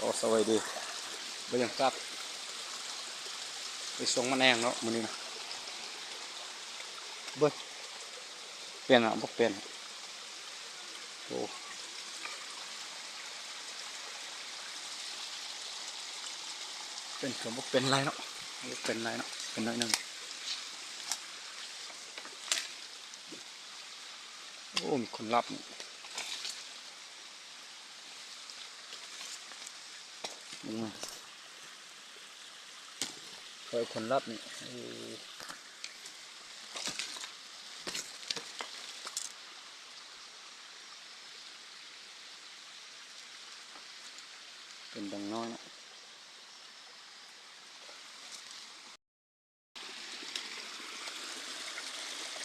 ກໍສະບາຍດີ ບັນຍາກາດໄປສົ່ງມະແນງເນາະມື້ນີ້ນະ ເບິ່ງ ເປັນອະ ບໍ່ເປັນ ໂອ້ ເປັນກໍບໍ່ເປັນໄລເນາະ ບໍ່ເປັນໄລເນາະ ເປັນໜ້ອຍໜຶ່ງ ໂອ້ ມີຄົນລັບ ອືມ ຂ້ອຍຄົນລັບນີ້ ເອີ ເປັນດັງນ້ອຍເນາະ.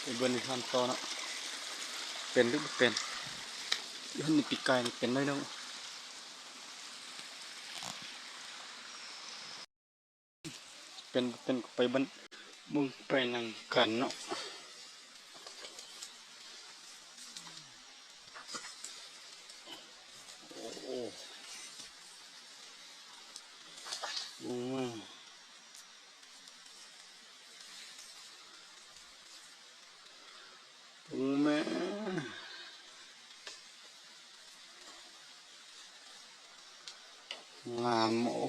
ໄປເບິ່ງຢູ່ຫັ້ນຕໍ່ເນາະ ເປັນຫຼືບໍ່ເປັນ ຢູ່ຫັ້ນນີ້ປີກໄກ່ນີ້ເປັນໜ້ອຍໜຶ່ງ ເປັນ ເປັນກໍໄປເບິ່ງ ເບິ່ງໄປນຳກັນເນາະ ໂອ້ ໂອ້ ເບິ່ງມາ. ໂອ້ແມ່ ງາມ ໂອ້.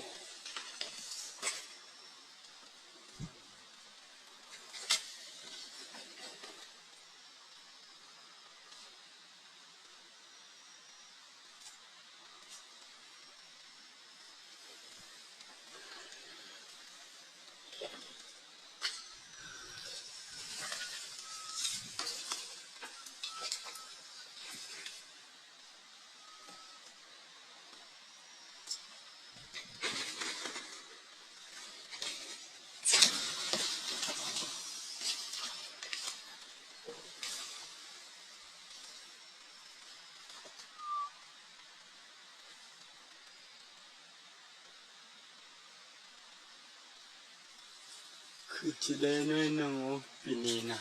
ຄືຊິໄດ້ໜ້ອຍໜຶ່ງ ໂອ ປີນີ້ນະ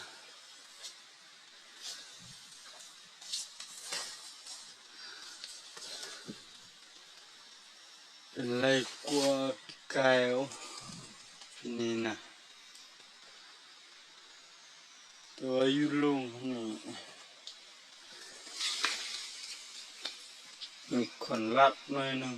ເປັນໄຫຼກວ່າປີກາຍ ໂອ ປີນີ້ນະ. ແຕ່ວ່າຢູ່ໂລງນີ້ ມີຄົນລັກໜ້ອຍໜຶ່ງ.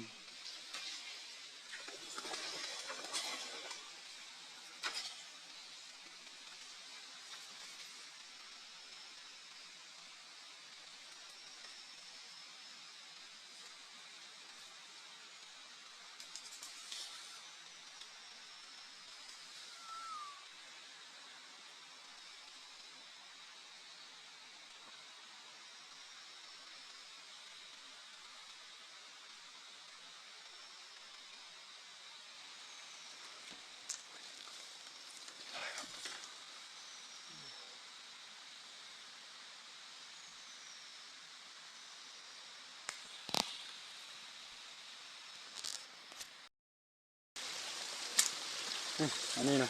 ອືມ ອັນນີ້ນະ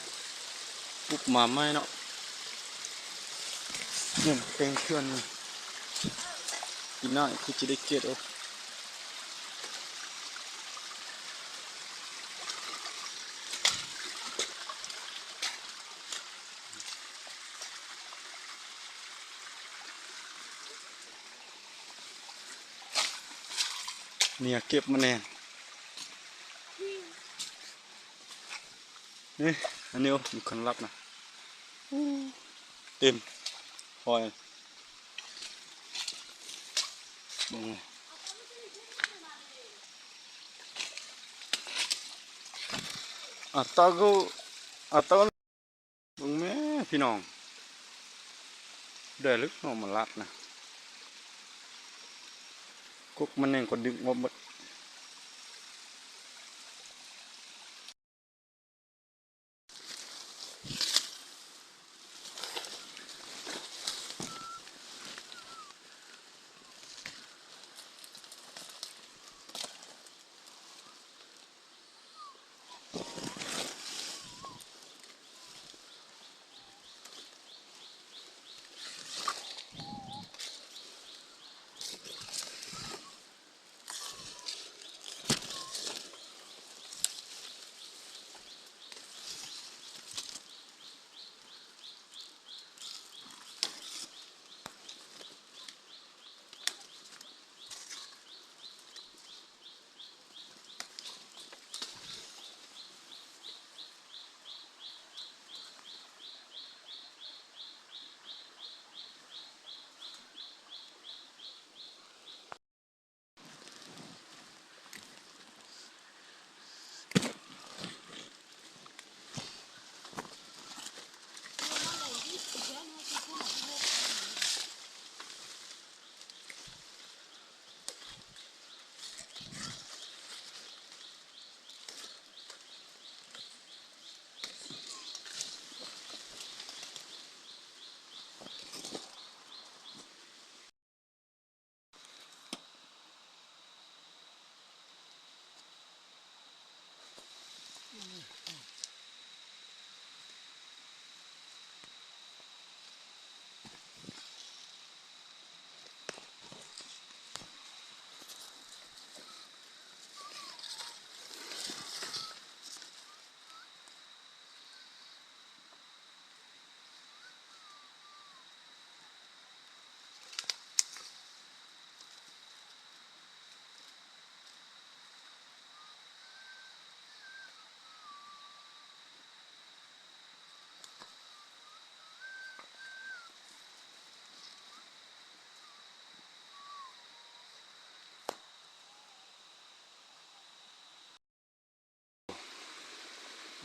ປຸກມາໃໝ່ເນາະ ເປັນເຄື່ອນ ປີໜ້າຄືຊິໄດ້ເກັບເອົາ. ເມຍເກັບມາແດ່ ນີ້ ອັນນີ້ ໂອ້ ມີຄົນລັກນະ ເຕັມ ພອຍ ເບິ່ງ ອາຕາກູ ອາຕາ ເບິ່ງແມ້ພີ່ນ້ອງ ໄດ້ລຶກເນາະ ມາລັກນະ ກົກມັນແໜ່ງກໍດຶງອອກໝົດ.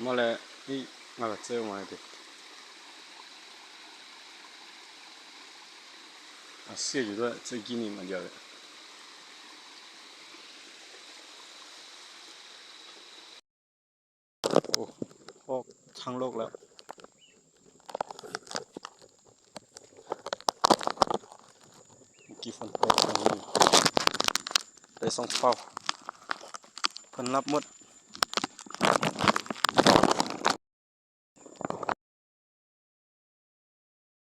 มาแล้ว นี่ มาแล้ว เจอมาแล้วดิ อ่ะ เสียอยู่ด้วย เจอกี้นี่มาเดียวเลย โอ้ ออกทางโลกแล้ว เมื่อกี้ฝนตก ได้สองเป้า เพิ่นรับหมด